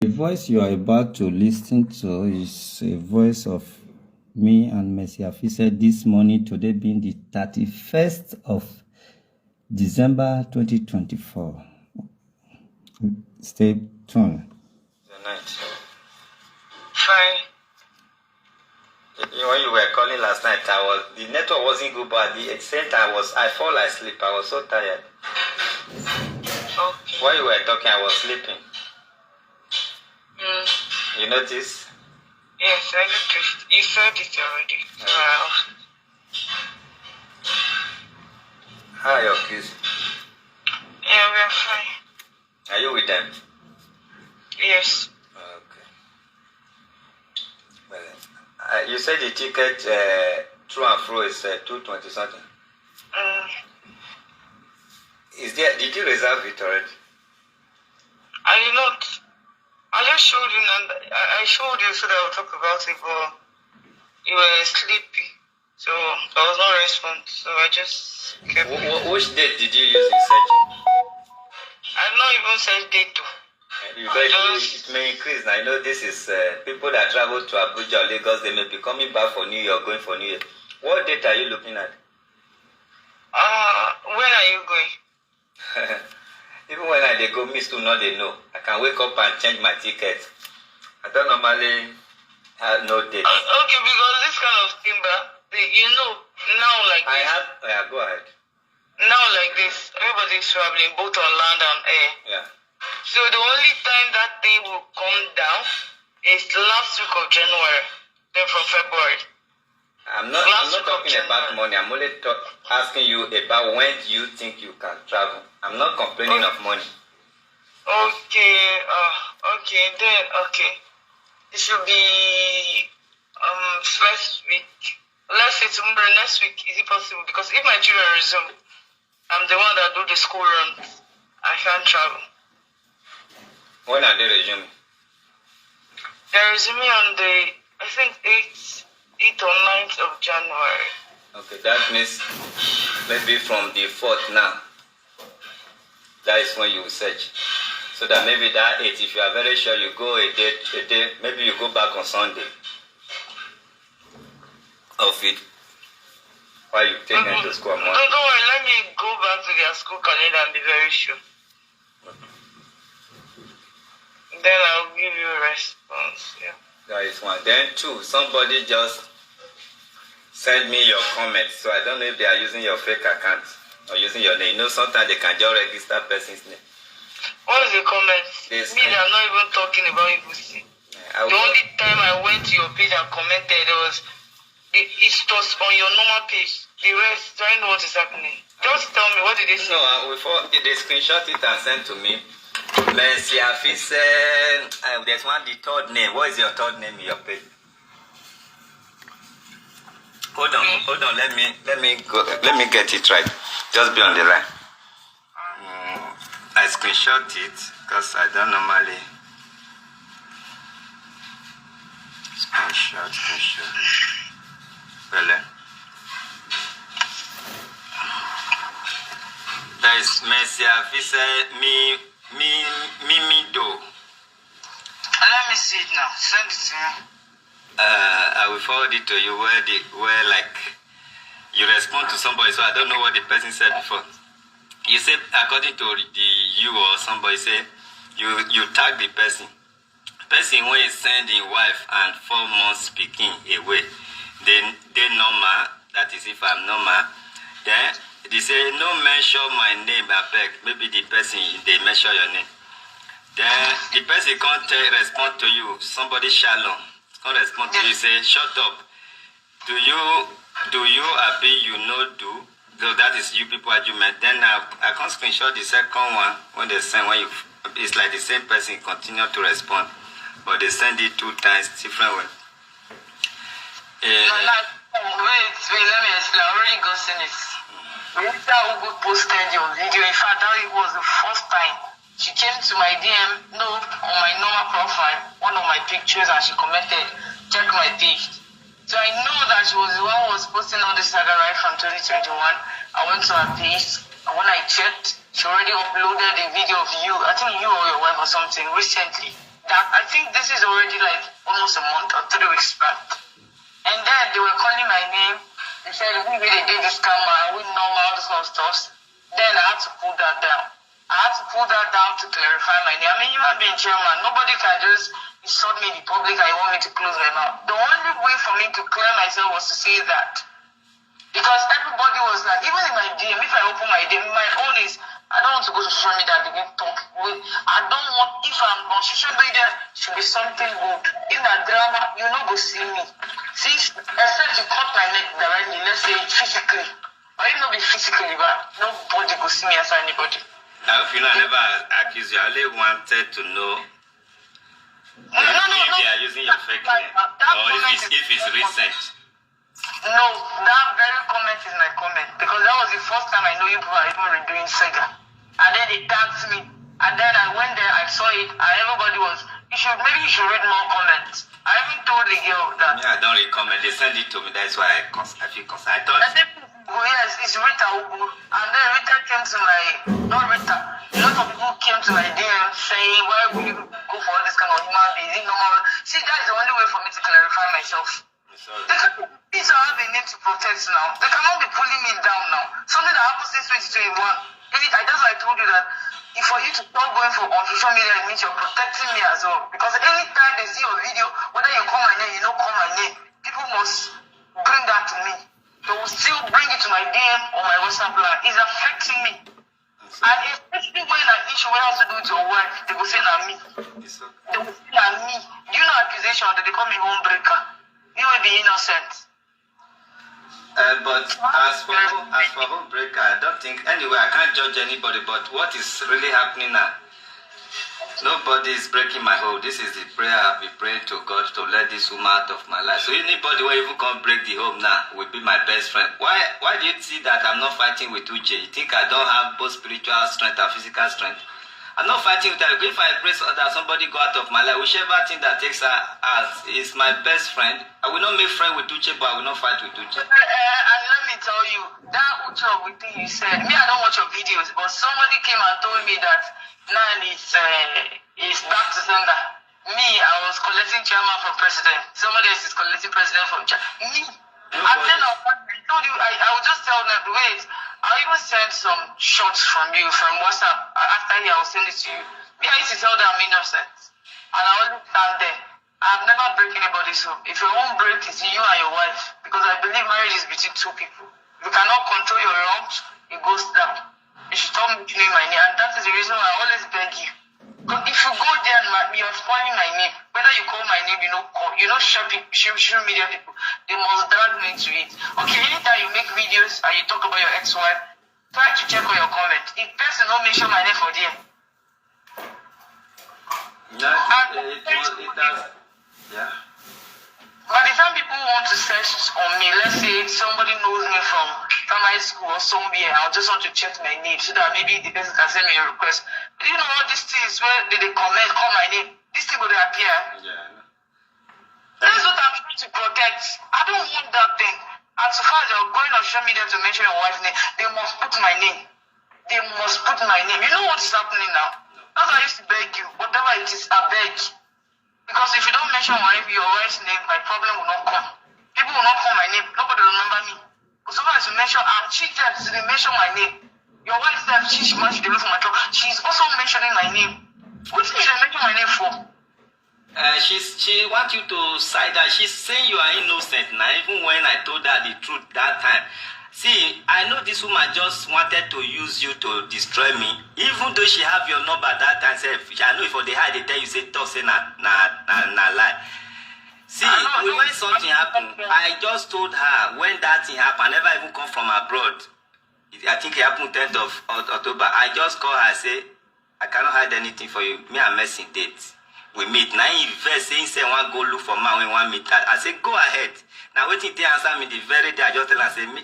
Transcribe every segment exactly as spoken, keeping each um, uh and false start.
The voice you are about to listen to is a voice of me and Mercy Afise this morning, today being the thirty-first of December twenty twenty-four. Stay tuned. The night. Fine. You, when you were calling last night, I was the network wasn't good, but at the same time, I was I fall asleep. I was so tired. Okay. While you were talking, I was sleeping. Mm. You notice? Yes, I noticed. You said it already. So I How are your kids? Yeah, we are fine. Are you with them? Yes. Okay. Well, uh, you said the ticket uh, through and fro is uh, two twenty something. Mm. Is there? Did you reserve it already? I did not. I just showed you, and I I showed you so that we'll talk about it, but you were sleepy, so there was no response. So I just kept. Wh- wh- which date did you use in searching? I've not even said date. Though. You guys, it may increase now. You know, this is uh, people that travel to Abuja or Lagos. They may be coming back for New Year, going for New Year. What date are you looking at? Uh, when are you going? Even when I dey go, me still not they know. I can wake up and change my ticket. I don't normally have no date. Uh, okay, because this kind of thing, but the, you know, now like I this, have. Yeah, go ahead. now like this, everybody's traveling both on land and air. Yeah. So the only time that thing will come down is last week of January, then from February. I'm not. I'm Last not week of talking about January. Money. I'm only talk, asking you about when do you think you can travel. I'm not complaining of money. Okay, uh, okay, then okay. It should be um first week. Let's say tomorrow, next week. Is it possible? Because if my children resume, I'm the one that do the school runs. I can't travel. When are they resuming? They're resuming on the, I think, eighth, eighth or ninth of January. Okay, that means maybe from the fourth now. That is when you will search. So that maybe that eight, if you are very sure, you go a day, a day. Maybe you go back on Sunday. Of it, why you take them to school on No, Monday? Don't worry. Let me go back to their school calendar and be very sure. Then I'll give you a response. Yeah. That is one. Then two, somebody just send me your comments. So I don't know if they are using your fake account or using your name. You know, sometimes they can just register person's name. What is the comment? This Me, kind- I'm not even talking about you. See, I the only time I went to your page and commented was it, it was on your normal page. The rest, I don't know what is happening. Just tell me, what did they say? No, I will for they screenshot it and send to me. Mercy Afise, uh, there's one the third name. What is your third name in your page? Hold on, hold on. Let me let me go. Let me get it right. Just be on the line. Mm, I screenshot it because I don't normally screenshot screenshot. Really? There is Mercy Afise me me me me do. Let me see it now. Send it to me. Uh, I will forward it to you where the where like you respond to somebody. So I don't know what the person said before. You say according to the you or somebody say you you tag the person. Person wey send im wife and four months pikin away dey dey normal, that is if I'm normal. Then they say no mention my name abeg, maybe the person dey mention your name. Then the person come tell respond to you, somebody shalom come respond to you say shut up. Do you do you abi you no do? So that is you people argument. Then I I come screenshot the second one when they send when you it's like the same person continue to respond, but they send it two times different way. No, Eh, no, wait, wait, let me explain. I already got seen it. Later, Ugu posted your video. In fact, that it was the first time she came to my D M, no, on my normal profile, one of my pictures, and she commented, check my page. So I know that she was the one who was posting all this saga right from twenty twenty-one. I went to her page, and when I checked, she already uploaded a video of you, I think you or your wife or something, recently. That I think this is already like almost a month or three weeks back. And then they were calling my name. They said, "We really did this camera, we normal, all this kind of stuff." Then I had to pull that down. I had to pull that down to clarify my name. I'm a human being, chairman. Nobody can just insult me in the public and you want me to close my mouth. The only way for me to clear myself was to say that. Because everybody was like, even in my D M, if I open my D M, my own is, I don't want to go to social media and begin talk. With, I don't want, if I'm on social media, should be something good. If na drama, you no go see me. See, except you cut my neck directly, let's say physically. Or if not be physically, but nobody go see me as anybody. I hope you know I never accuse you. I only wanted to know No, no, no, if no. they are using your fake name That or if comment it's, is if it's not recent. No, that very comment is my comment because that was the first time I know you people are even redoing Sega. And then they tagged me. And then I went there, I saw it, and everybody was, "You should, maybe you should read more comments." I even told the girl that. Yeah, I don't read comment. They send it to me. That's why I, cons- I feel concerned. I thought I said, "Oh, yes, it's Rita Ugu." And then Rita came to my, not Rita, a lot of people came to my D M saying, "Why would you go for all this kind of human being? Is it normal?" See, that is the only way for me to clarify myself. so, They can't, please, I have a name to protect now. They cannot be pulling me down now. Something that happened since twenty twenty-one. And it, I, that's why I told you that if for you to stop going for on social media, it means you're protecting me as well. Because anytime they see your video, whether you call my name, you don't call my name, people must bring that to me. They will still bring it to my D M or my WhatsApp line. It's affecting me. And especially when an issue wey has to do with your wife, they go say na me. it's okay. They go say na me. Do you know accusation? They dey call me home breaker. You will be innocent. Uh, but as for as for home breaker, I don't think anyway. I can't judge anybody. But what is really happening now? Nobody is breaking my home. This is the prayer I've been praying to God to let this woman out of my life. So anybody who even come break the home now will be my best friend. Why why do you see that I'm not fighting with Uche? You think I don't have both spiritual strength and physical strength? I'm not fighting with her. If I pray so that somebody go out of my life, whichever thing that takes her out is my best friend. I will not make friend with Uche, but I will not fight with Uche. Uh, and let me tell you, that Uche Ogu thing you said, me, I don't watch your videos, but somebody came and told me that now it's, uh, it's back to sender. Me, I was collecting chairman from president. Somebody else is collecting president from chair. Me, I Nobody- tell you, I told you, I, I will just tell them, wait, I even sent some shots from you, from WhatsApp. A- After here, I will send it to you. Me, I used to tell them I'm innocent. And I always stand there. I've never break anybody's home. If you won't break, it's you and your wife. Because I believe marriage is between two people. If you cannot control your wrongs, it goes down. You should stop mentioning my name. And that is the reason why I always beg you. 'Cause if you go there and ma- you're spoiling my name, whether you call my name, you know, call, you know, share peop- social social media people, they must drag me into it. Okay, anytime you make videos and you talk about your ex-wife, try to check on your comment. If person don't mention my name for there, Yeah, it, it, it, it does. Yeah. By the time people want to search on me, let's say somebody knows me from primary school or somewhere, I just want to check my name so that maybe the person can send me a request. Do you know all these things where they, they comment, call my name? This thing will appear. Yeah, I know. That's what I'm trying to protect. I don't want that thing. As far as you're going on social media to mention your wife's name, they must put my name. They must put my name. You know what is happening now? That's why I used to beg you. Whatever it is, I beg. Because if you don't mention my, your wife's name, my problem will not come. People will not call my name. Nobody will remember me. But so far as you mention her, she tells they mention my name. Your wife said she, she wants you to look for my trouble. She's also mentioning my name. What did she mention my name for? Uh, she's, she wants you to side her. She's saying you are innocent now, even when I told her the truth that time. See, I know this woman just wanted to use you to destroy me. Even though she have your number that time, sef, I know if for the high they tell you say talk say na na na, na lie. See, I know, I when know. Something happened, I just told her when that thing happened. I never even come from abroad. I think it happened tenth of Oc- October. I just call her say, "I cannot hide anything for you. Me and Mercy date. We meet." Now he vex say he say wan go look for man wey wan meet her. I say, "Go ahead." Now wetin he take answer me the very day I just tell am say, "Me,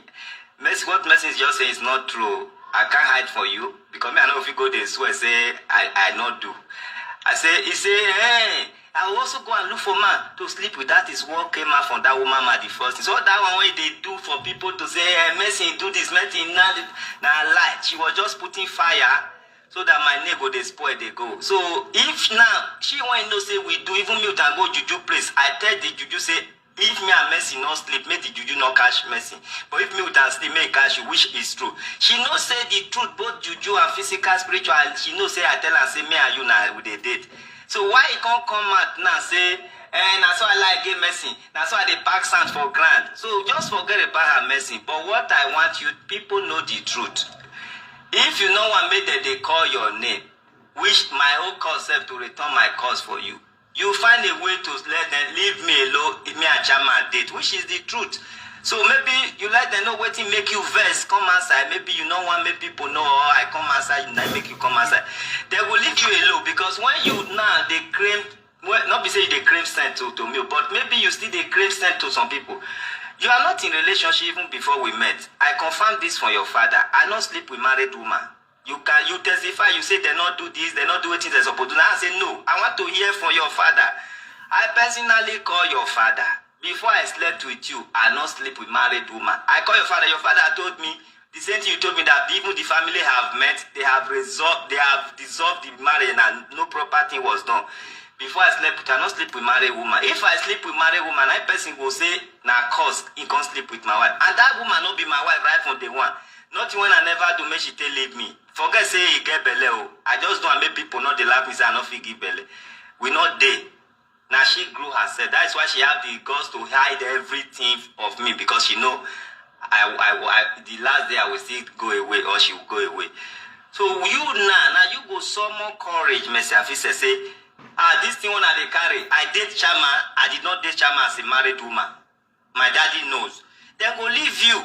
Mercy, what Mercy is just saying is not true. I can't hide for you because me I no fit go dey swear say I I no do." I say, he say, "Hey, I will also go and look for man to sleep with." That is what came out from that woman mouth the first thing. So that one wey dey do for people to say, "Hey, Mercy do this, Mercy na na lie." She was just putting fire So that my name go dey spoil dey go. So if now she wan know say we do, even me with am go juju place, I tell the juju say if me and Mercy no sleep, make the juju no catch Mercy. But if me with am sleep, make e catch you, which is true. She know say the truth, both juju and physical, spiritual. And she know say I tell her say me and you na we dey date. So why e come come out now say, eh, na so I like get Mercy, na so I dey pack sand for ground. So just forget about her, Mercy. But what I want you people know the truth. If you no wan make dem dey call your name, which my own call sef to return my calls for you, you find a way to let them leave me alone, me and Chama date, which is the truth. So maybe you let them know wetin make you vex come outside. Maybe you no wan make people know, or I come outside, na make you come outside. They go leave you alone, because when you now dey claim, well, not be say you dey claim scent to, to me, but maybe you still dey claim scent to some people. You are not in relationship even before we met. I confirm this from your father. I no sleep with married woman. You can, you testify, you say they not do this, they not do wetin they supposed to do. Now I say no. I want to hear from your father. I personally call your father. Before I slept with you, I not sleep with married woman. I call your father. Your father told me the same thing you told me, that even the family have met, they have resolved, they have dissolved the marriage, and no proper thing was done. Before I slept with, I not sleep with married woman. If I sleep with married woman, that person go say na cause he can't sleep with my wife, and that woman not be my wife right from day one. Nothing when I never do make she take leave me. Forget say he get belle o. I just don't make people not dey laugh me say I no fit give belle. We not dey. Now she grew herself. That's why she have the guts to hide everything of me, because she know I, I, I the last day I will still go away, or she will go away. So you now, now you go summon courage, Mercy Afise, say, ah, this thing when I dey carry, I date Chama, I did not date Chama as a married woman. My daddy knows. Then go leave you.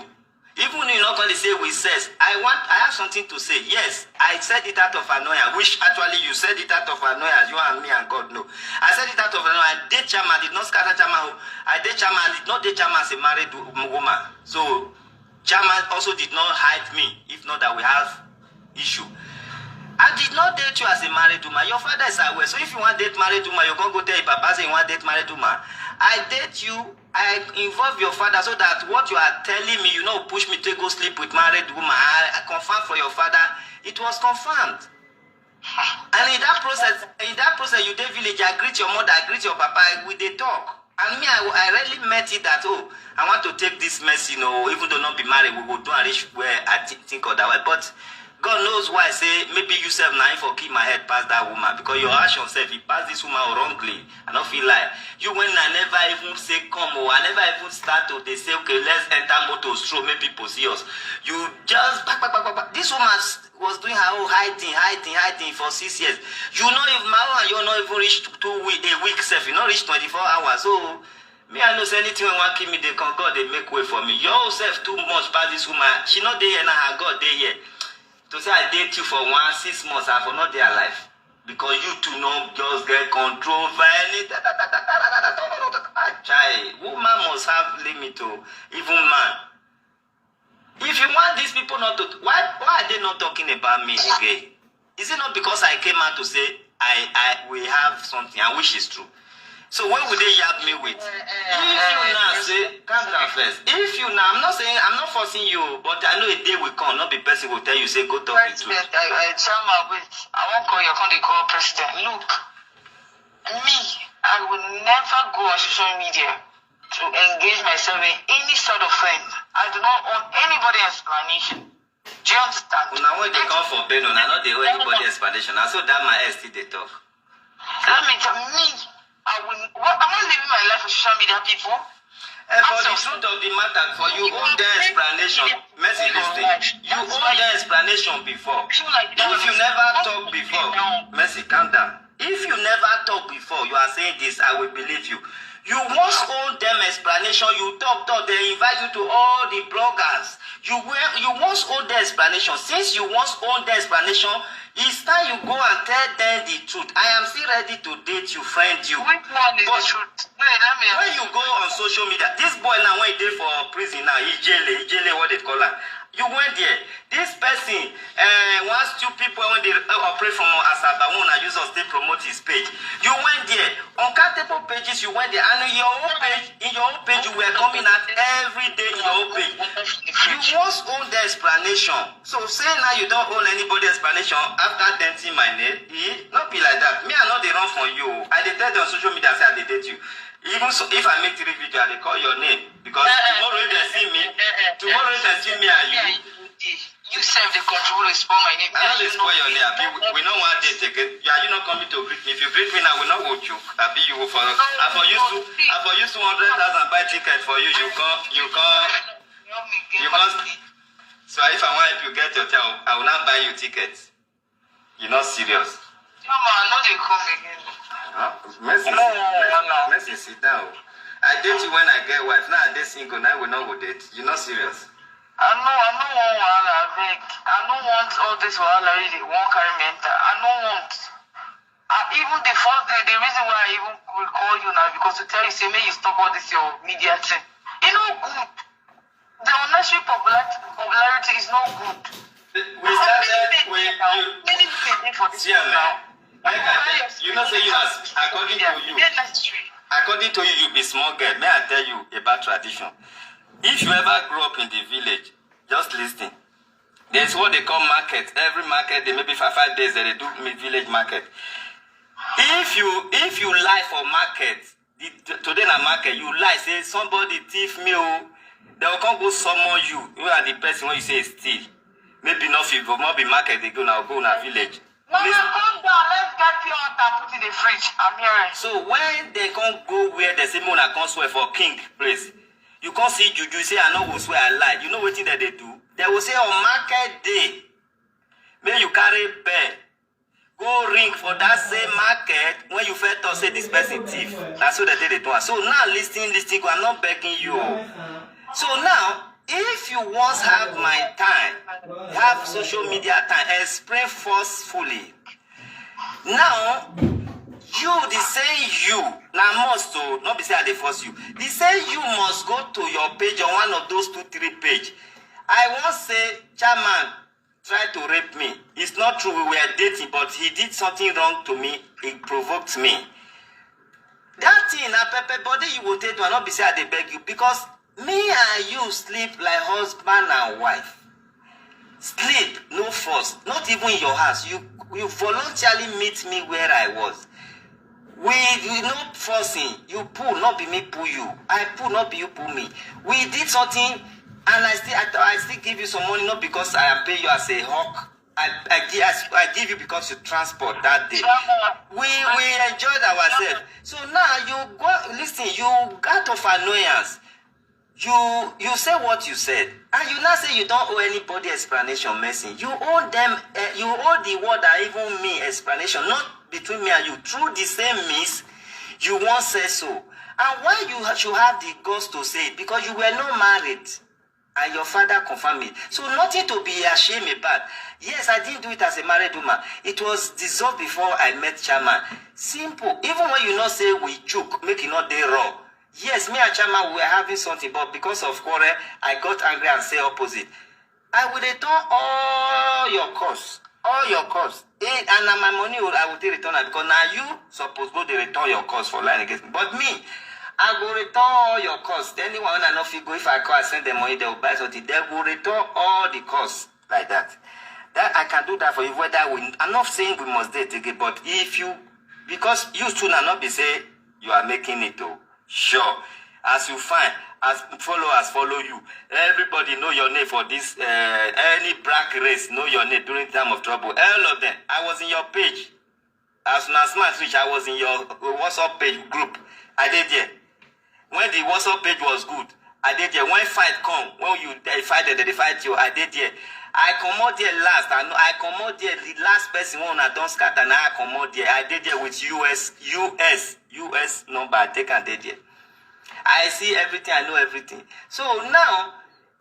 Even you not gonna say we sex. I want, I have something to say. Yes, I said it out of annoyance, which actually you said it out of annoyance, you and me and God know. I said it out of annoyance. I date Chama, I did not scatter Chama. I date Chama, I did not date Chama as a married wo-, woman. So Chama also did not hide me, if not that we have issue. I did not date you as a married woman. Your father is aware. So if you want date married woman, you can go tell your papa say you want date married woman. I date you. I involve your father so that what you are telling me, you know, push me to go sleep with married woman. I, I confirm for your father. It was confirmed. And in that process, in that process, you dey village, I greet your mother, I greet your papa, we dey talk. And me, I, I really meant it that, oh, I want to take this Mercy, you know, even though not be married, we go do and reach where I thi- think otherwise. But God knows why I say maybe you self now for keep my head past that woman, because your action self, you pass this woman wrongly. I don't feel like you when I never even say come, oh, I never even start to they say, okay, let's enter motor stroll, make people see us. You just back, back, back, back, back. This woman s- was doing her own hiding, hiding, hiding for six years. You know, if my own, you not even reach two week, a week self, you not reach twenty-four hours. So me, I know say anything wey wan kill me, they come, God, they make way for me. Your own self too much pass this woman. She not dey here now, her God dey here. To say I date you for one six months, I for not dey alive. Because you two no just get control over any. Chai, woman must have limit o, even man. If you want these people not to, why why are they not talking about me again? Is it not because I came out to say I I we have something, and which is true? So when would they yab me with? If you now say, calm down first. If you now, I'm not saying, I'm not forcing you, but I know a day will come, not be person will tell you say go talk the truth. President, I, I tell my wait. I won't call your country call president. Look, me, I will never go on social media to engage myself in any sort of friend. I do not own anybody explanation. Do you understand? Una wey dey come for Benue, una no dey owe anybody explanation. Na so that my ex still dey talk. Let me tell me, I will. What, am I living my life on social media, people? And for the truth of the matter, for you own the explanation, Mercy, listen. You own the explanation before. If you never talk before, Mercy, calm down. If you never talk before, you are saying this, I will believe you. You once own them explanation, you talk, talk, they invite you to all the bloggers. You were, you once own the explanation. Since you once own the explanation, it's time you go and tell them the truth. I am still ready to date you, friend you. Which one is But the truth? Wait, let me when you go on social media, this boy now when he dey for prison now, Ijele, Ijele, what they call am. You went there. This person, uh, wants two people when they uh, operate from Asaba, when I use us, they promote his page. You went there. Uncountable pages, you went there. And in your own page, in your own page, you were coming out every day in your own page. You once own the explanation. So say now you don't own anybody explanation after denting my name. E no be like that. Me, I no dey run for you. I dey tell them on social media say I dey date you. Even so, if I make three video, I dey call your name because tomorrow if they see me, tomorrow if they see me and you, You sef dey control dey spoil my name. I no dey spoil your name. Abi we, we no wan date again. You, are you not coming to greet me? If you greet me now, we no go joke. Abi you go for, I for use two, I for use two hundred thousand buy ticket for you. You come, you come, you come. So if I want help you get your thing, I will, I will not buy you ticket. You not serious. Mama, I no dey come again. Huh? Mercy, No, no, no. Mercy, sit down. I date you when I get wife. Now I dey single. Now we no go date. You not serious. I no, I no want wahala, abeg. I no want all this wahala wey dey wan carry me enter. I no want. I, even the first day, the reason why I even will call you now because to tell you say make you stop all this your media thing. E no good. The unnecessary popularity, popularity is not good. We started with you. Many people dey for this See, world man. Now. Like I tell you, you know say you are, according to you, Dey necessary. According to you, you be small girl. May I tell you about tradition? If you ever grew up in the village, just listen. There's what they call market. Every market, they maybe five, five days, they do me village market. If you, if you lie for market, the, today na market, you lie, say somebody thief me, oh, they will come go summon you. You are the person when you say steal. Maybe not fit, but not be market, they go now, go na village. Mama, come down. Let's get pure water, put in the fridge. I'm here. So when they come go where they say Mona come swear for king place, you come see juju, say I no go swear, I lie. You know wetin dem dey do? They will say on market day, make you carry bell go ring for that same market when you first talk say this person thief. Na so they take dey do am. So now listen, listen, I'm not begging you. So now, if you once have my time, have social media time, explain forcefully. Now, you, the same you, na must to, not be say I dey force you. The same you must go to your page or one of those two, three page. I wan say, chairman try to rape me. It's not true, we were dating, but he did something wrong to me. It provoked me. That thing na pepper body you go take do, I no be say I dey beg you, because me and you sleep like husband and wife. Sleep, no force, not even in your house. You, you voluntarily meet me where I was. We, you no forcing, you pull, not be me pull you. I pull, not be you pull me. We did something, and I still, I, I still give you some money, not because I am paying you as a hawk. I, I, gi- I, I give you because you transport that day. We, we enjoyed ourselves. So now you go, listen, you out of annoyance, you, you say what you said, and you now say you don't owe anybody explanation, Mercy. You owe them, uh, you owe the world and even me explanation, not between me and you. Through the same means, you won't say so. And why you ha- should have the guts to say it? Because you were not married. And your father confirm it. So nothing to be ashamed about. Yes, I didn't do it as a married woman. It was dissolved before I met chairman. Simple. Even when you not say we joke, make it not dey raw. Yes, me and chairman we were having something, but because of quarrel, I got angry and say opposite. I will return all your calls, all your calls. Eh, and na my money o, I will take return am, because na you suppose go dey return your calls for line against me. But me, I go return all your calls. Anyone when I no fit go, if I call, I send them money, they will buy something. They go return all the calls like that. That I can do that for you. Whether we, I'm not saying we must date again, but if you, because you too na not be say you are making it o. Sure. As you find, as followers follow you, everybody know your name for this. Uh, any black race know your name during time of trouble. All of them. I was in your page. As una smart reach, I was in your WhatsApp page group. I did there. When the WhatsApp page was good, I did there. When fight come, when you they fight, they, they fight you, I did there. I come out there last. I know I come out there. The last person when I don't scatter, now I come out there. I did there with U S, U S, U S number. I take and did there. I see everything. I know everything. So now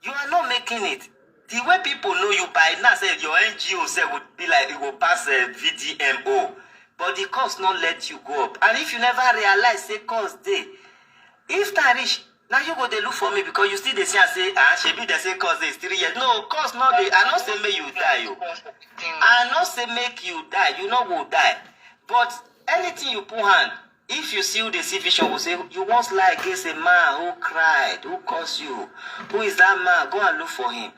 you are not making it. The way people know you by now, say your N G O say would be like it will pass a V D M O. But the cost not let you go up. And if you never realize, say cost day, if time reach, now you go dey look for me because you still dey see and say, ah, shebi they say cost day is three years. No, cost not dey. I not say make you die, oh. I not say make you die. You not go die. But anything you put hand, If you see who dey see vision, will say, "You once lie against a man who cried, who cursed you. Who is that man? Go and look for him."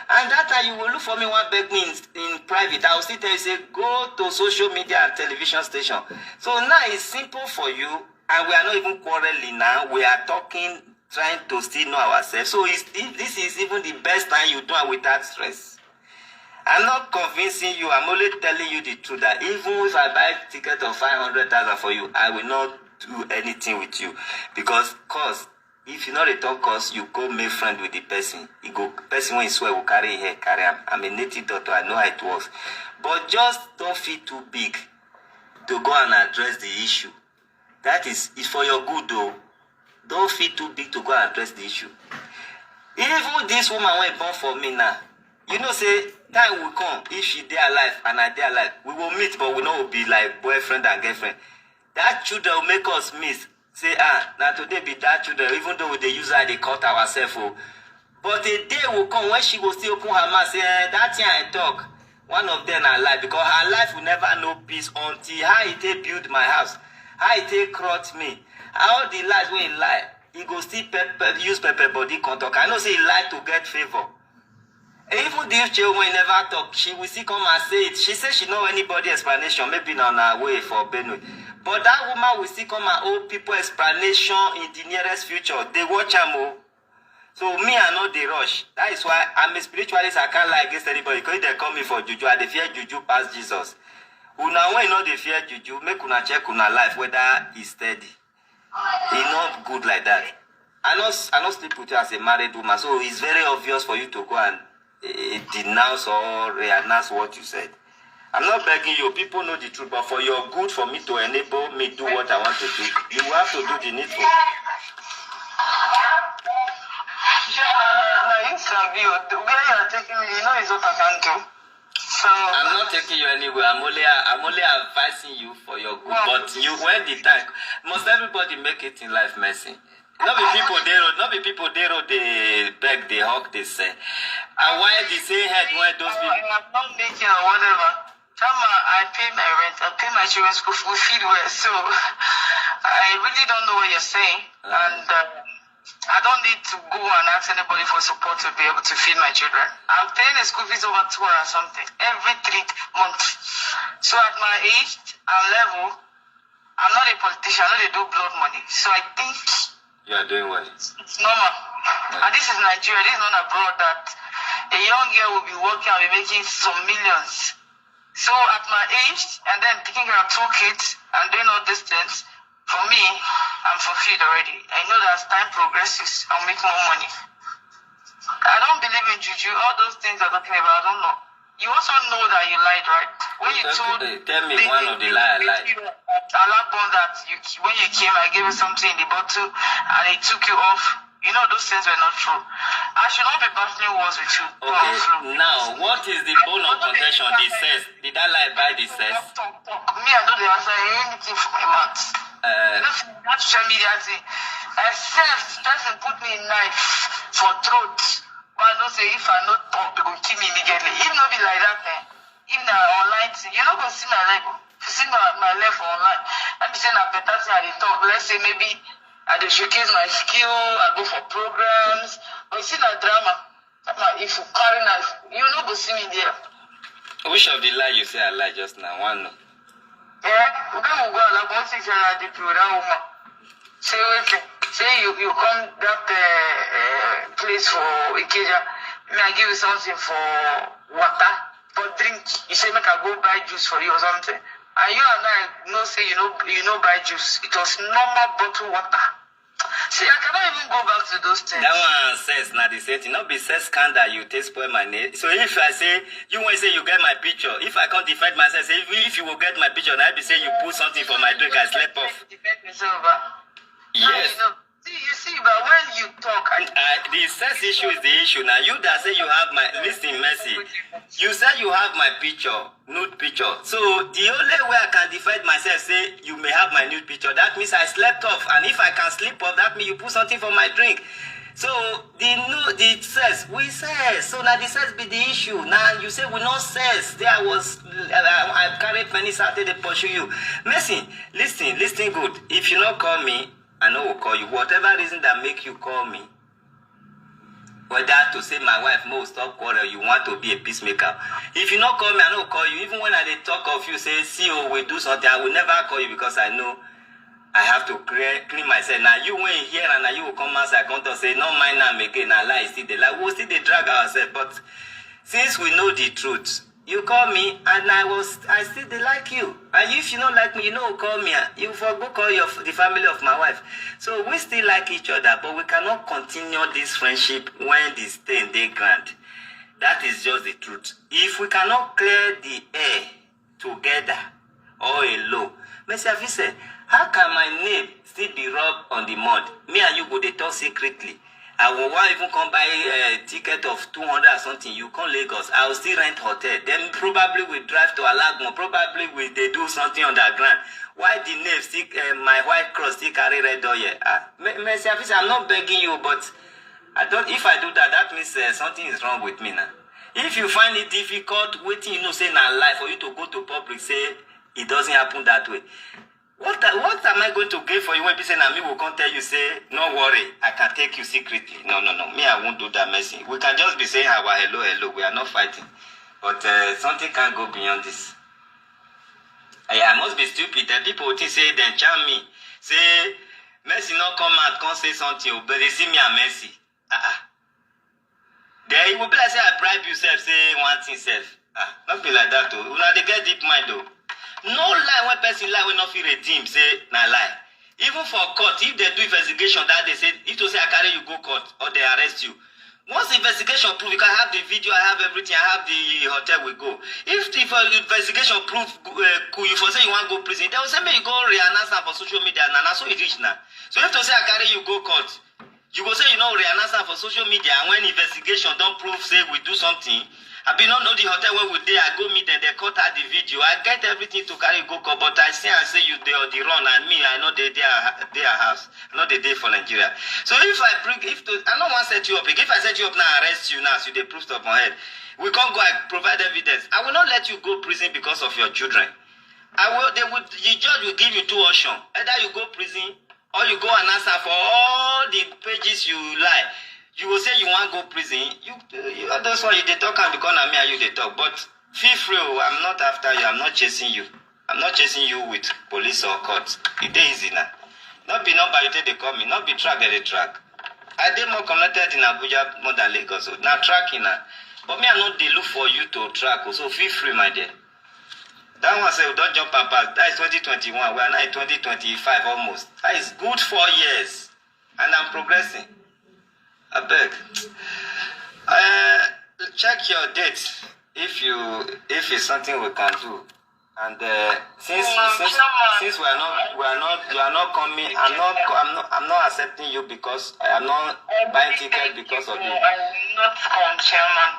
And that time you will look for me, one beg me in, in private. I will still tell you, say, "Go to social media and television station." So now it's simple for you, and we are not even quarreling now. We are talking, trying to still know ourselves. So it's, if this is even the best time you do it without stress. I'm not convincing you. I'm only telling you the truth that even if I buy ticket of five hundred thousand for you, I will not do anything with you. Because, cause, if you not dey talk cause, you go make friend with the person. You go, person when swear will carry hair, carry am. I'm a native doctor. I know how it works. But just don't feel too big to go and address the issue. That is, is for your good though. Don't feel too big to go and address the issue. Even this woman wey born for me now, you know say time will come, if she dey alive and I dey alive, we will meet, but we no will be like boyfriend and girlfriend. That children will make us miss. Say, "Ah, now today be that children," even though we dey use her, dey cut ourselves. Oh. But a day will come when she go still open her mouth, say, "Eh, that thing I talk." One of them na lie, because her life will never know peace until how he take build my house, how he take crotch me, all the lies wey he lie, he go still pepper, use pepper body come talk. I know say he like to get favor. Even the Uche wey never talk, she will still come and say it. She say she know anybody explanation, maybe na on her way for Benue. But that woman will still come and owe people explanation in the nearest future. Dey watch am o. So me, I no dey rush. That is why I'm a spiritualist. I can't lie against anybody. Because if they call me for juju, I dey fear juju pass Jesus. Una wey no dey fear juju, make una check una life whether e steady. E no good like that. I no, I no sleep with you as a married woman, so it's very obvious for you to go and eh, denounce or re-announce what you said. I'm not begging you. People know the truth, but for your good, for me to enable me do what I want to do, you will have to do the needful. Now you sabi o, the way you are taking me, you know is what I can do. So I'm not taking you anywhere. I'm only, I'm only advising you for your good. But you, when the time, must everybody make it in life, Mercy. No be people dey road, no be people dey road dey beg, dey hawk, dey sell. And why the same head when those people? I'm not making or whatever. Chama, I pay my rent, I pay my children's school, we feed well, so I really don't know what you're saying, and uh, I don't need to go and ask anybody for support to be able to feed my children. I'm paying the school fees over two hundred and something every three months. So at my age and level, I'm not a politician, I no dey do blood money. So I think You are doing well. it's normal. And this is Nigeria, this is not abroad that a young girl will be working and be making some millions. So at my age, and then taking care of two kids and doing all these things, for me, I'm fulfilled already. I know that as time progresses, I'll make more money. I don't believe in juju. All those things you're talking about, I don't know. You also know that you lied, right? When you Tell, told eh, tell me the- one of the lie I lied. Alabon that you, when you came, I gave you something in the bottle, and it took you off. You know those things were not true. I should not be battling wars with you. Powerful. Okay, now what is the bone of contention? The sex? Did I lie by the sex? Talk, talk, talk. Me, I know the answer anything from my mouth. Uh, You know, see that social media thing. Except person put me knife for throat. But I know say if I no talk, they go kill me immediately. If no be like that, eh? If na online thing, you no go see my leg. Oh. If you see my, my leg for online, let me say na better thing I dey talk. Let's say maybe I dey showcase my skill, I go for programs. But you see na drama. Drama, if you carry knife, you no go see me there. Which of the lie you say I lie just now? One no. Eh? When we go Alabon, see that D P O, that woman. Say wetin? Say you you come that uh, uh, place for Ikeja. Me I give you something for water, for drink. You say make I go buy juice for you or something. And you and I know say you know you know buy juice. It was normal bottle water. See, I cannot even go back to those things. That one sex na the same thing. Not be sex scandal you take spoil my name. So if I say you want say you get my picture, if I can't defend myself, say if, if you will get my picture, now be say you put something for my drink, I slept off. Defend yourself, ba. Yes. You know, see, you see, but when you talk, I Uh, the sex issue is the issue. Now you that say you have my listen, Mercy. You said you have my picture, nude picture. So the only way I can defend myself, say you may have my nude picture. That means I slept off. And if I can sleep off, that means you put something for my drink. So the no the sex we sex, so na the sex be the issue. Now you say we no sex. There I was, I, I carry penis out, dey pursue you. Mercy, listen, listen good. If you no call me, I no go call you. Whatever reason that make you call me, whether to say my wife mo stop quarrel, you want to be a peacemaker. If you no call me, I no call you. Even when I dey talk of you, say see, oh, we do something, I will never call you because I know I have to clear, clean myself. Now you when you hear and now you will come outside, come to say no mind am again. Na lie, still dey lie. We will still dey drag ourselves. But since we know the truth, you call me and I was I still dey like you. And if you no like me, you no call me. Ah. You for go call your the family of my wife. So we still like each other, but we cannot continue this friendship when the stain dey ground. That is just the truth. If we cannot clear the air together or alone, Mercy Afise, how can my name still be rubbed on the mud? Me and you go dey talk secretly. I will wan even come buy a ticket of two hundred or something. You come Lagos, I will still rent hotel. Then probably we drive to Alagbon. Probably we dey do something underground. Why the name still, uh, my white cross still carry red oil? Ah, Mercy Afise, I'm not begging you, but I don't. If I do that, that means, uh, something is wrong with me now. If you find it difficult, wetin you know say na lie, for you to go to public say it doesn't happen that way. What, what am I going to gain for you when be say na me will come tell you say no worry, I can take you secretly? No, no, no. Me, I won't do that, Mercy. We can just be saying our hello, hello. We are not fighting, but, uh, something can't go beyond this. I, I must be stupid. Then people will think say dem charm me. Say Mercy no come out, come say something, oh, but they see me and Mercy. Ah, ah. Then it will be like say I bribe you sef, say one thing sef. Ah, not be like that, oh. Una dey get deep mind, oh. No lie when person lie wey no fit redeem, say na lie. Even for court, if they do investigation that day, say if to say I carry you go court or they arrest you, once investigation prove, you can have the video, I have everything, I have the hotel we go. If the investigation prove, uh, you for say you wan go prison, they will say make you go re-announce am for social media. Na na so e reach now. So if to say I carry you go court, you go say you no re-announce am for social media, and when investigation don prove say we do something, I be no know the hotel where we dey. I go meet them, they cut out the video. I get everything to carry go court, but I see and say you dey on the run, and me, I no dey dey a- dey a house, I no dey dey for Nigeria. So if I bring, if to, I no wan set you up again. If I set you up now, arrest you now, as you dey prove stuff on head, we can't go and provide evidence. I will not let you go prison because of your children. I will. They would. The judge will give you two options. Either you go prison or you go and answer for all the pages you lie. You will say you want go prison. You, you are those one you dey talk and because na me and you dey talk. But feel free, oh, I'm not after you. I'm not chasing you. I'm not chasing you with police or court. E dey easy now. Not be number you take dey call me. Not be track that they track. I dey more connected in Abuja more than Lagos. So now tracking now. But me, I not dey look for you to track. Oh, so feel free, my dear. That one say we don't jump and pass. That is twenty twenty-one. We are now in twenty twenty-five almost. That is good four years, and I'm progressing. I beg. Uh, check your date if you if it's something we can do. And, uh, since since since we are not we are not you are not coming, I'm not I'm not I'm not accepting you because I am not buying ticket because of you. I will not come, chairman.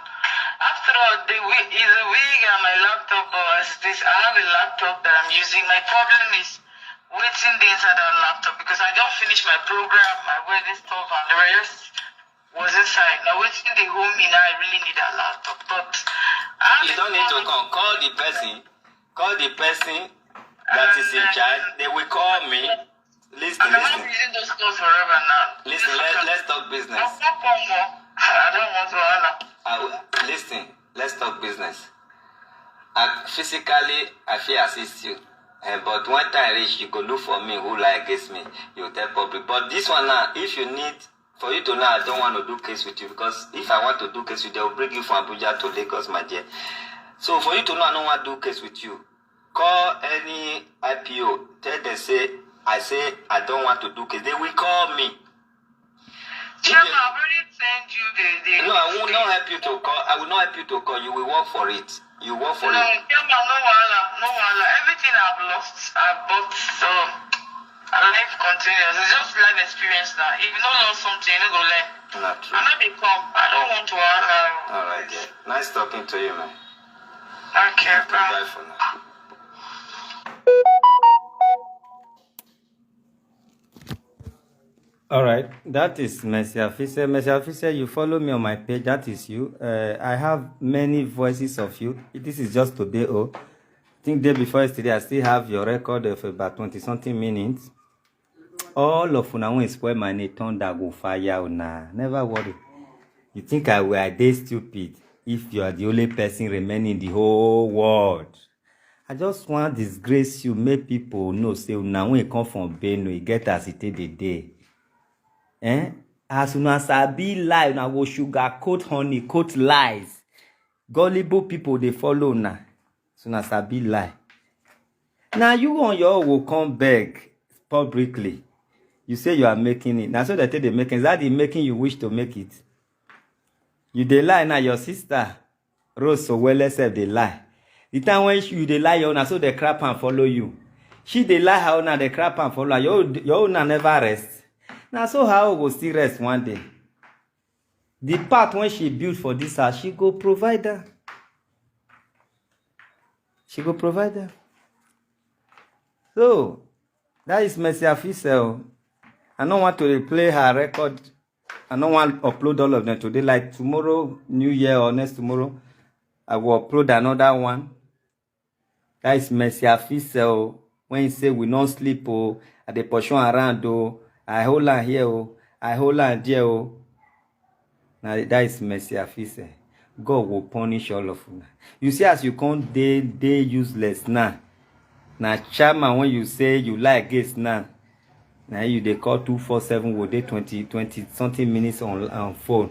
After all, the wig is a wig and my laptop. But as this, I have a laptop that I'm using. My problem is waiting the inside that laptop because I don't finish my program, my wedding stuff, and the rest was inside. Now waiting the home in. I really need a laptop, but I have You a don't need to problem. Come. Call the person. Call the person that is in charge. They will call me. Listen, I cannot listen. Be using those clothes forever now. Listen, let, let's talk business. I'll not come more. I don't want to holla. I will, listen, let's talk business. I, physically, I fit assist you. Eh, but when time reach, you go look for me, who lie against me, you tell public. But this one now, if you need for you to know, I don't want to do case with you because if I want to do case with you, they will bring you from Abuja to Lagos, my dear. So for you to know, I don't want to do case with you. Call any I P O, tell them say I say I don't want to do case. They will call me. Chairman, I've already sent you the, the No, I will not help you to call. I will not help you to call. You will work for it. You work for No, it. Chairman, no wahala, no wahala. Everything I've lost, I've bought. So, and life continues. It's just life experience now. If you don't learn something, you no go learn. Not true. I no dey come. I don't want to wahala. All right, yeah. Nice talking to you, man. Okay, bye. Bye for now. All right, that is Mercy Afise. Mercy Afise, you follow me on my page. That is you. Uh, I have many voices of you. This is just today. Oh, I think day before yesterday, I still have your record of about twenty something minutes. All of una wey spoil my name, thunder go fire una. Never worry. You think I will? I dey stupid. If you are the only person remaining in the whole world, I just wan disgrace you, make people know say una wey come from Benue, e get as e take dey dey. Eh? As una sabi lie, una go sugar coat honey, coat lies. Gullible people dey follow una. So una sabi lie. Na you on your own go come beg publicly. You say you are making it. Na so they take dey make it. Is that the making you wish to make it? You dey lie now. Your sister Rose Sowele sef dey lie. The time when you dey lie, your own na so the crap and follow you. She dey lie her own, na the crap and follow her. Your own, your own na never rest. Na so her own go still rest one day. The part when she build for this house, she go provide her. She go provide her. So that is Mercy Afise. Oh. I don't want to replay her record. I don't want to upload all of them today. Like tomorrow, New Year or next tomorrow, I will upload another one. That is Mercy Afise. Oh. When he say we no sleep, oh, I dey pursue around, oh, I hold on here, oh, I hold on there, oh. Now that is Mercy Afise. God will punish all of una. You see, as you come dey dey useless now. Na chairman when you say you like against now. Now you dey call two four seven, go dey twenty, twenty something minutes on, on phone.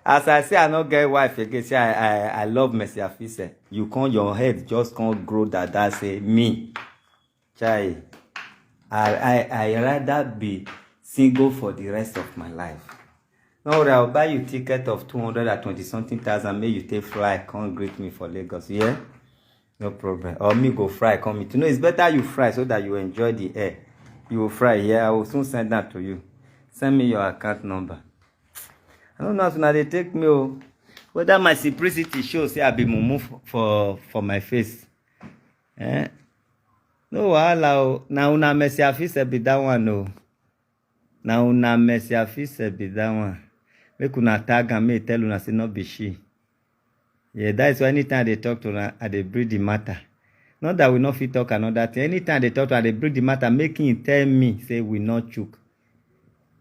As I say, I no get wife again. Say I, I, I love Mercy Afise. You come, your head just come grow that, that say me. Chai, I, I, I rather be single for the rest of my life. No worry, I'll buy you ticket of two hundred and twenty something thousand. May you take fly, come greet me for Lagos. Yeah? No problem. Or me go fry, come meet. You know, it's better you fry so that you enjoy the air. You will fry here. I will soon send that to you. Send me your account number. I don't know as una dey take me, oh. Whether my simplicity show say I be mumu for, for, for my face. Eh? No wahala, oh. Na una Mercy Afise be that one, oh. Na una Mercy Afise be that one. Make una tag am, make e tell una say no be she. Yeah, that is why anytime I dey talk to una, I dey bring the matter. Not that we no fit talk another thing. Anytime I dey talk to una, I dey bring the matter, make him tell me say we no chook.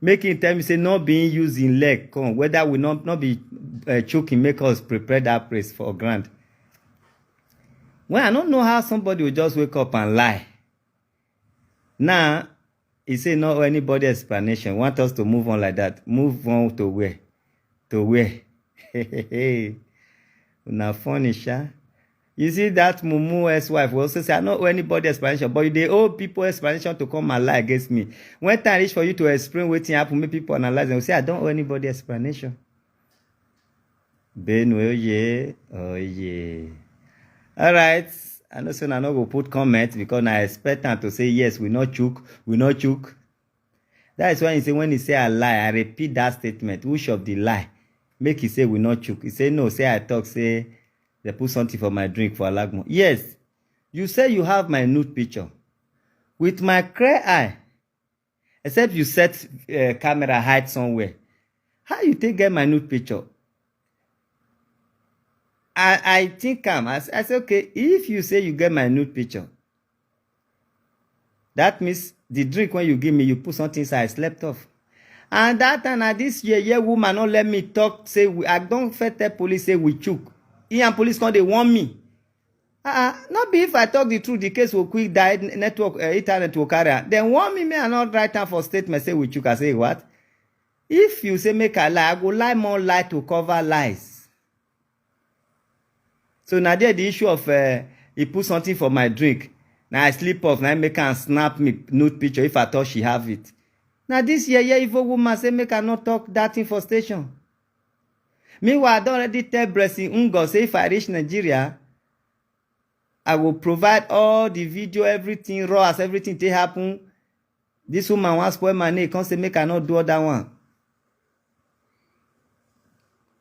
Make him tell me say no be him use him leg come, whether we no, no be, eh, chook him make us prepare that place for ground. Well, I don't know how somebody will just wake up and lie. Now, he say no anybody explanation. Want us to move on like that. Move on to where? To where? Una funny, sha. You see that mumu ex-wife will also say, "I no owe anybody explanation," but you dey owe people explanation to come and lie against me. When time reach for you to explain wetin happen, make people analyze and say, "I don't owe anybody explanation." Benue, oye, oye. All right. I know say una no go put comment because I expect am to say, "Yes, we no chook, we no chook." That is why he say, when he say I lie, I repeat that statement. Which of the lie? Make he say we no chook. He say, "No, say I talk, say they put something for my drink for Alagmo." Yes, you say you have my nude picture. With my clear eye, except you set, eh, camera hide somewhere. How you take get my nude picture? I, I think am. I, s-, I say, "Okay, if you say you get my nude picture, that means the drink when you give me, you put something inside, I slept off." And that time, na this yeye woman no let me talk, say we, I don first tell police say we chook. He and police come dey warn me. Uh-uh. No be if I talk the truth, the case will quick die, n-, network, eh, internet will carry am. Dem warn me, me I no write am for statement, say we chook. I say, "What?" If you say make I lie, I go lie more lie to cover lies. So na there the issue of, eh, he put something for my drink. Na I sleep off, na I make am snap me nude picture if I thought she have it. Na this yeye evil woman say make I no talk that thing for station. Meanwhile, I don already tell Blessing Ngo say if I reach Nigeria, I go provide all the video, everything raw as everything take happen. This woman wan spoil my name, come say make I no do other one.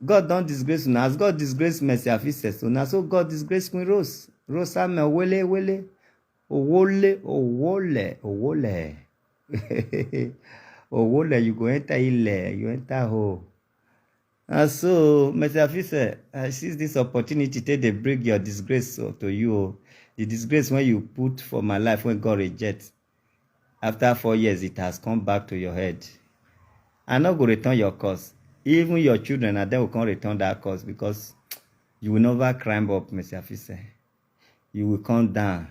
God don disgrace una. As God disgrace Mercy Afise, so na so God disgrace Queen Rose. Rose Samuel, wele, wele, owole, owole, owole. Owole, you go enter ile, you enter hole. And so, Mister Afise, I seize this opportunity take dey bring your disgrace to you. The disgrace when you put for my life when God reject. After four years, it has come back to your head. I no go return your curse. Even your children, and they will come return that curse because you will never climb up, Mister Afise. You will come down.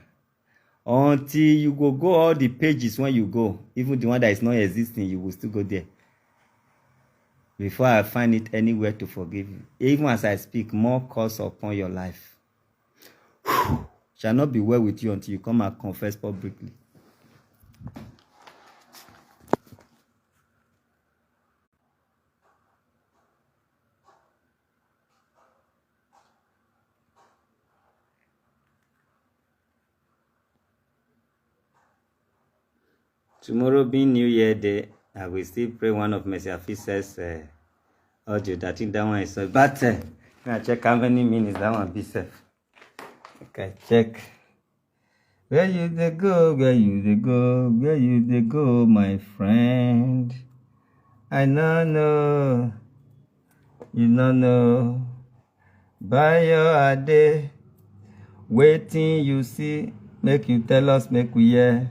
Until you go go all the pages when you go, even the one that is not existing, you will still go there. Before I find it anywhere to forgive you. Even as I speak, more curse upon your life. Shall not be well with you until you come and confess publicly. Tomorrow being New Year Day, I will still pray one of Mister Afise's uh, audio. I think that one is so. But uh, I check how many minutes that one be safe. Okay, check. Where you dey go? Where you dey go? Where you dey go, my friend? I no know. You no know. Bayo Ade, wetin you see, make you tell us, make we hear.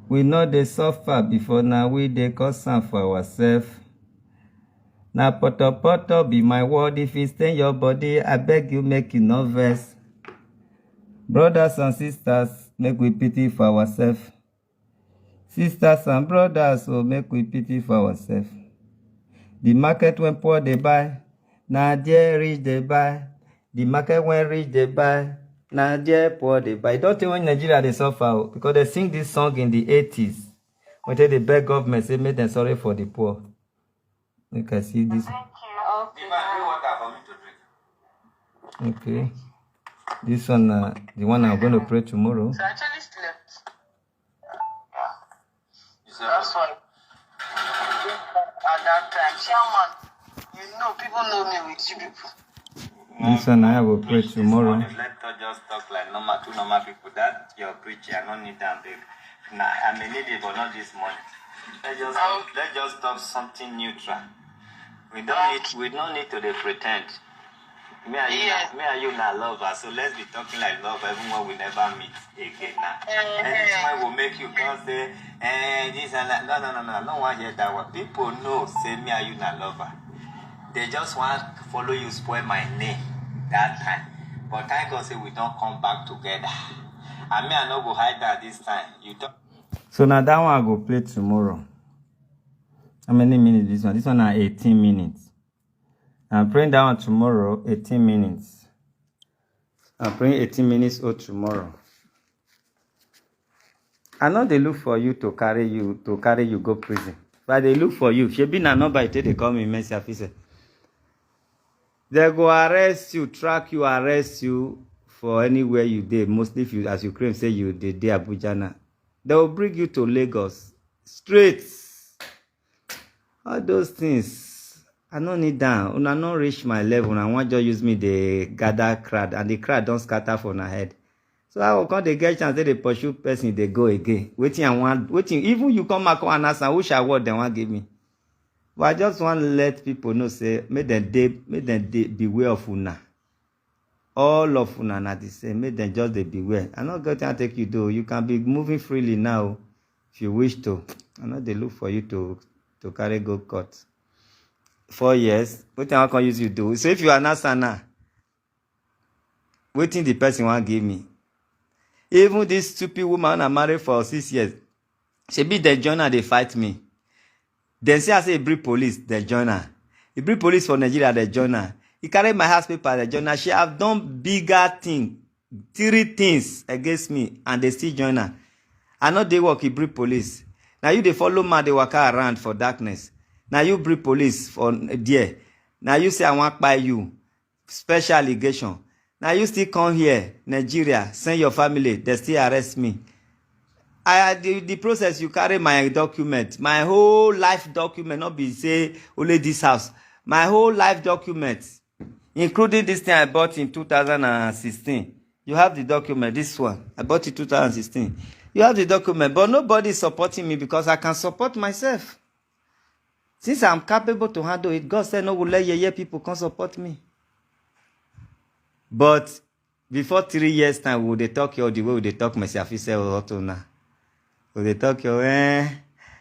We no dey suffer before, now we dey cause am for ourselves. Na poto poto be my word. If e stain your body, I beg you, make you no vex. Brothers and sisters, make we pity for ourselves. Sisters and brothers, oh, make we pity for ourselves. The market when poor they buy, now there rich they buy. The market when rich they buy, now there poor they buy. Don't think when Nigeria they suffer, oh, because they sing this song in the eighties. When they beg government, say make them sorry for the poor. Make I see this. Thank you. Okay. This one, uh, the one I'm going to pray tomorrow. So I actually slept. That's why. At that time, chairman, you know, people know me with you people. This one I will pray tomorrow. Let us just talk like normal, two normal people. That your preaching, I don't need them, babe. Nah, I may need it, but not this morning. Let's just let's just talk something neutral. We don't need we don't need to dey pretend. Me and you, yes. Na, me and you na lover, so let's be talking like lover even when we never meet again now. Anything will make you come say, eh, this and that. No, no, no, no. I don't want to hear that one. People know say me and you na lover. They just want to follow you spoil my name that time. But thank God say we don't come back together. And me, I no go hide that this time. You don't. So now that one I go play tomorrow. How many minutes this one? This one are eighteen minutes. I'm praying that one tomorrow, eighteen minutes. I'm praying eighteen minutes or tomorrow. I know they look for you to carry you to carry you go prison. But they look for you. Shebi na number you take they call me Mercy Afise. They go arrest you, track you, arrest you for anywhere you dey. Mostly if you, as you claim, say you dey dey Abuja now. They will bring you to Lagos straight. All those things, I no need am. Una no reach my level. Una wan just use me dey gather crowd, and the crowd don scatter for una head. So I go come dey get chance, dey dey pursue person, dey go again. Wetin I want, wetin even you come out come and ask am, which award dem wan give me? But I just wan let people know say make dem dey, make dem dey beware of una. All of una na the same. Make dem just dey beware. I no get wetin I take you do. You can be moving freely now if you wish to. I no dey look for you to to carry go court. Four years. Wetin I wan come use you do? So if you are now now, wetin the person wan give me? Even this stupid woman I married for six years, shebi dem join her dey fight me. Dem see I say e bring police, dem join her. E bring police for Nigeria, dem join her. E carry my house paper, dem join her. She have done bigger thing, three things against me, and they still join her. I no dey work, e bring police. Now you dey follow man dey waka around for darkness. Now you bring police for there. Now you say I wan kpai you. Special allegation. Now you still come here, Nigeria, send your family, they still arrest me. I the, the process you carry my document, my whole life document, not be say only this house, my whole life document, including this thing I bought in two thousand and sixteen. You have the document, this one I bought in two thousand sixteen. You have the document, but nobody is supporting me because I can support myself. Since I'm capable to handle it, God said no go let yeye people come support me. But before three years time, we dey talk you the way we dey talk Mercy Afise Auto now. We dey talk you, eh,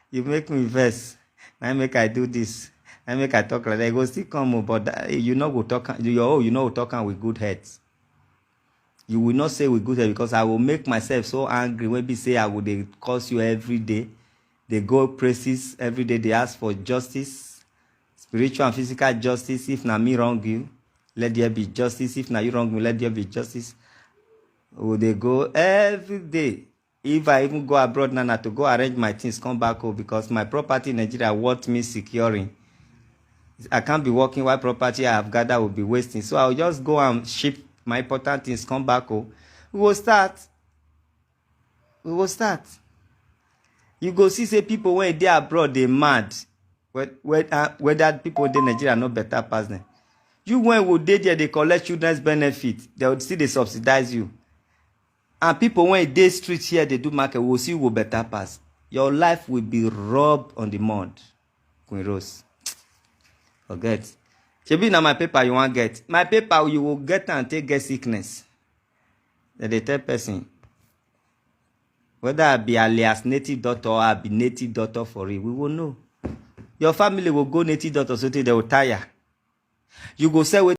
you make me vex. Now make I do this. Now make I talk like that. You go still come, oh, but that, you no go talk am, you, oh, you no go talk am with good head. You will not say with good head, because I will make myself so angry when be say I go dey curse you every day. They go places every day, they ask for justice, spiritual and physical justice. If na me wrong you, let there be justice. If na you wrong me, let there be justice. We dey go every day. If I even go abroad now, na to go arrange my things, come back home, because my property in Nigeria worth me securing. I can't be working while property I have gathered will be wasting. So I'll just go and ship my important things, come back home. We will start. We will start. You go see say people wey dey abroad dey mad. Whe- whe- uh, Whether people dey Nigeria no better pass them. You when go dey there dey collect children's benefit, they will still dey subsidize you. And people wey dey street here dey do market, we will see who go better pass. Your life will be rub on the mud. Queen Rose, forget. Shebi na my paper you wan get? My paper you go get am take get sickness. Dem dey tell person whether I be alias native doctor or I be native doctor for real. We will know. Your family will go native doctor so tey they will tire. You go sell